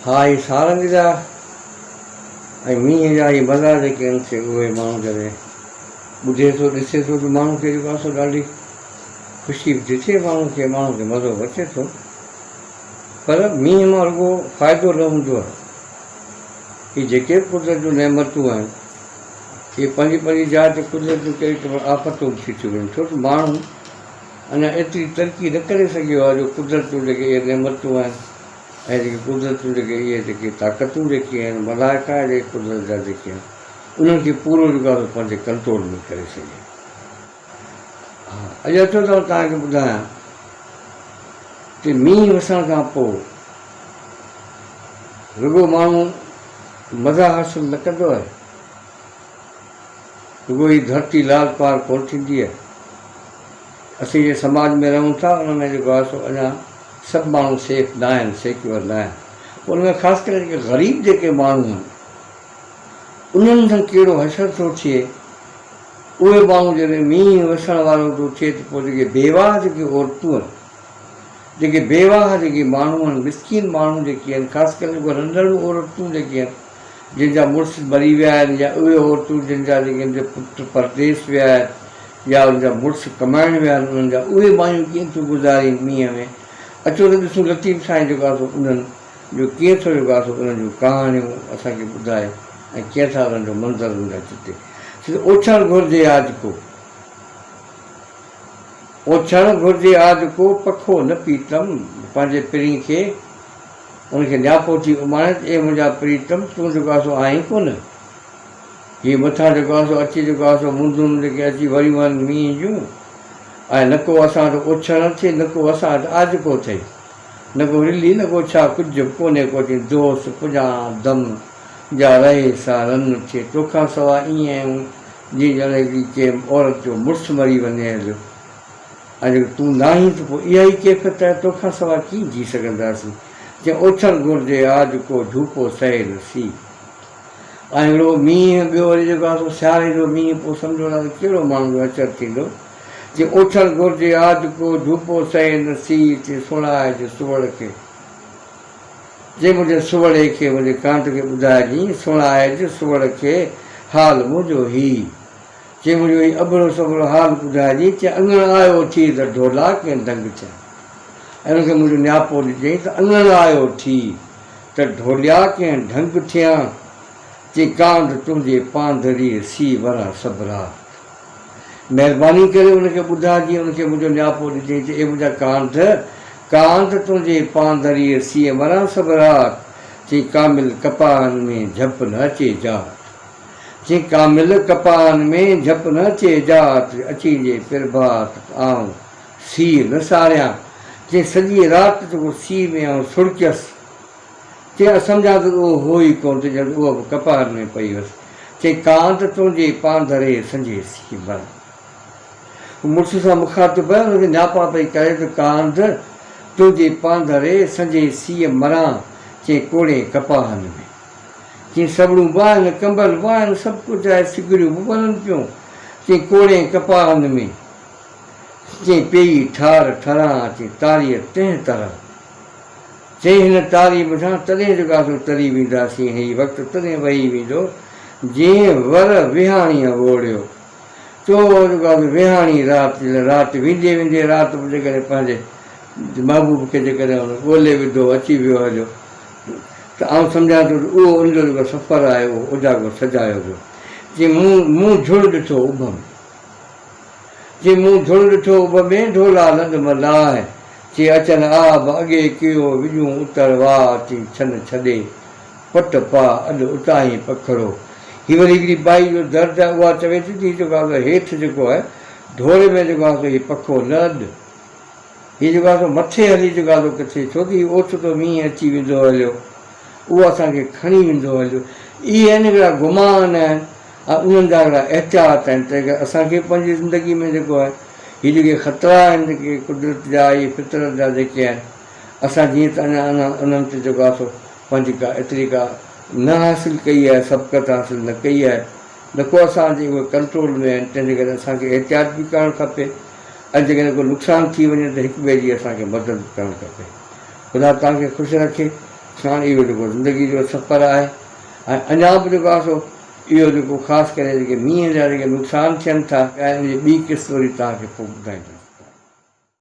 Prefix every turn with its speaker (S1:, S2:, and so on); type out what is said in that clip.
S1: ها هي سارنگ جا ۽ مينهن جا هي مزا جيڪي آهن سي اهي ماڻهو جڏهن ٻڌي ٿو ڏسي ٿو ته ماڻهو کي جيڪو آهي سو ڏاڍي خوشي به ٿي ٿئي ماڻهو کي ماڻهو کي مزو به اچي ٿو پر مينهن مان رڳو فائدو نه هوندو آهي هي جيڪي به قدرت جون نعمتون آهن اهي پنهنجي پنهنجي جاء تي قدرت جون ڪهڙي قسم آفتون به ٿي ٿيون وڃن ڇو ته ماڻهو اڃا ايتري ترقي نه ڪري سگهيو آهي جو قدرت جون جيڪي اهي نعمتون آهن ۽ جيڪي قدرت جون جيڪي اهي جيڪي طاقتون جيڪي آهن ملائڪ آهن جيڪي قدرت جا جيڪي آهن انهن کي پورو جيڪو آهي سو پنهنجي ڪنٽرول ۾ ڪري سگهي. ها اڄ اچو ته آئون توهان کي ٻڌايان ته مينهن وسڻ کان پوء رڳو ماڻهو مزا حاصل نه ڪندو آهي، رڳو هي ڌرتي لال پار ڪونه ٿيندي آهي. اسين جنهن سماج ۾ رهون ٿا ان ۾ جيڪو آهي سو اڃا سڀ ماڻهو سيف نه آهن، سيڪيور نه آهن. ان ۾ خاص ڪري جيڪي غريب جيڪي ماڻهو آهن انهن سان ڪهڙو حشر ٿو ٿئي، اهي ماڻهو جڏهن مينهن وسڻ وارو ٿو ٿئي ته پوء جيڪي بيواهه جيڪي عورتون آهن، جيڪي بيواهه جيڪي ماڻهو آهن، مسڪين ماڻهو جيڪي آهن، خاص ڪري جيڪو رنڌڻ عورتون جيڪي آهن، جن جا مڙس مري ويا آهن يا اهي عورتون جن جا جيڪي آهن پٽ پرديس ويا آهن يا انهن جا مڙس ڪمائڻ ويا آهن، انهن جا اهي مايون ڪيئن ٿيون گذارين مينهن ۾، اچو ته ڏسون لطيف سائين جيڪو آهي سو انهن جو ڪيئن ٿو جيڪو آهي سو انهن جون ڪهاڻيون اسان کي ٻڌائي ۽ ڪيئن ٿا انهن جو منظر انهن جا چٽي. سي ته اوڇڻ گهرجي آج ڪو. اوڇڻ گهرجي آج ڪو، پکو نه پيتم، پنهنجي پرين کي ان کي نياپو ٿي اماڻي ته اي منهنجا پريتم تون جيڪو آهي سو آهين ڪونه. هي مٿان جيڪو آهي سو اچي جيڪو آهي سو مندون جيڪي اچي وريون آهن مينهن جون ۽ نه ڪو اسان وٽ اوڇڻ اٿئي نه ڪو اسان وٽ آجڪو اٿئي. نه ڪو رلي نه ڪو ڇا ڪجهه به ڪونهي ڪو چئي دوست پڄان دم جا رهي سا رن ٿئي توکان سوا ائين آهيون جيئن ڄڻ هڪڙي ڪنهن عورت جو مڙس مري وڃي هليو ۽ جيڪڏهن تون ناهين ته پوء اها ئي ڪيفيت آهي توکان سوا ڪيئن جي سگهنداسين چئي اوڇڻ گهرجي آج ڪو جهوپو سهي نه سي ۽ هڪڙو مينهن ٻيو وري جيڪو آهي سو سياري جو مينهن پوء سمجهو ٿا ته ڪهڙو ماڻهو جو اچر ٿيندو چي اوڇڻ گهرجي آج ڪو جهوپو سهي نه سي چي سڻائج سوڙ کي چي منهنجي سوڙي کي منهنجي ڪانٽ کي ٻڌائجين سڻائج سوڙ کي حال منهنجو هي چي منهنجو هي اڀرو سڀرو حال ٻڌائجين چي اڱڻ آيو ٿي ته ڍولا ڪين دنگ ٿيا ۽ ان کي منهنجو نياپو ڏجئين ته اڱڻ آيو ٿي ته ڍوليا ڪنهن ڍنگ ٿيان، چي ڪانڌ تنهنجي پانڌريء سي ورهه سڀ رات. مهرباني ڪري ان کي ٻڌاء جيئن ان کي منهنجو نياپو ڏجئين ته اي منهنجا ڪانڌ، ڪانڌ تنهنجي پانڌريء سي ورهه سڀ رات، چي ڪامل ڪپاهن ۾ جهپ نه اچي جات. چي ڪامل ڪپاهن ۾ جهپ نه اچي جات، اچين جي پرڀات ته آئون سيء نه ساريان، جنهن سڄي رات جيڪو سيء ۾ آئون سڙڪيس، تنهن سمجهان ته اهو هو ئي ڪونه ته ڄڻ اها به ڪپهر ۾ پئي هيس. چئي، ڪانت تنهنجي پانڌري سنجهي سيء مران. هو مڙس سان مخاطب آهي، ان کي نياپا پئي ڪري ته ڪانڌ تنهنجي پانڌري سنجهي سيء مران، چئي ڪوڙين ڪپاهن ۾. چئي سبڙون به آهن، ڪمبل به آهن، سڀ ڪجهه آهي، سگڙيون به ٻرن پيون، چئي ڪوڙين ڪپاهن ۾. چئين پيئي ٺار ٺران، چئين تاريء تنهن طرح. چئين هن تاري منجهان تڏهن جڳاسو تري وينداسين، هي وقت تڏهن وهي ويندو، جئين ور ويهاڻيء ووڙيو. تو جڳاسو ويهاڻي رات، جڏهن رات ويندي ويندي رات به جيڪڏهن پنهنجي محبوب کي جيڪڏهن هن ڳولي وڌو، اچي ويو هليو ته آئون سمجهان ٿو ته اهو ان جو جيڪو سفر آهي اهو اوجاڳو سجايو ويو. چئين مون مون جھڙ ڏٺو اڀ ۾. چي مون ڌڙ ڏٺو اڀ ۾، ڍولا لڏ م لاهه، چي اچن آب اڳي ڪيو، وڄون اتر واء، چي ڇن ڇڏي، پٽ پاء، اڏ اتاهين پکڙو. هي وري هڪڙي ٻائي جو درد آهي، اها چوي ٿي ته هي جيڪو آهي سو هيٺ جيڪو آهي ڍوري ۾ جيڪو آهي سو هي پکو نه اڏ. هي جيڪو آهي سو مٿي هلي جيڪو آهي سو ڪٿي، ڇو ته هي اوچتو مينهن اچي ويندو هليو، اهو اسان کي کڻي ويندو هليو. اهي آهن هڪڙا گمان آهن ۽ انهن جا هڪڙا احتياط آهن، تنهن ڪري اسان کي پنهنجي زندگي ۾ جيڪو آهي هي جيڪي خطرا آهن جيڪي قدرت جا اهي فطرت جا جيڪي آهن اسان جيئن ته اڃا اڃا انهن تي جيڪو آهي سو پنهنجي ڪا ايتري ڪا نه حاصل ڪئي آهي سبقت حاصل نه ڪئي آهي نه ڪو اسان جي اهي ڪنٽرول ۾ آهن تنهن جي ڪري اسان کي احتياط به ڪرڻ کپي ۽ جيڪڏهن ڪو نقصان ٿي وڃي ته هڪ ٻئي جي اسان کي مدد به ڪرڻ کپي. خدا توهان کي خوش رکي. ساڻ اهو جيڪو زندگي جو سفر آهي ۽ اڃا به جيڪو آهي سو اهو جيڪو خاص ڪري جيڪي مينهن جا جيڪي نقصان ٿين ٿا ان جي ٻي قسط وري توهان کي پوء ٻڌائيندم.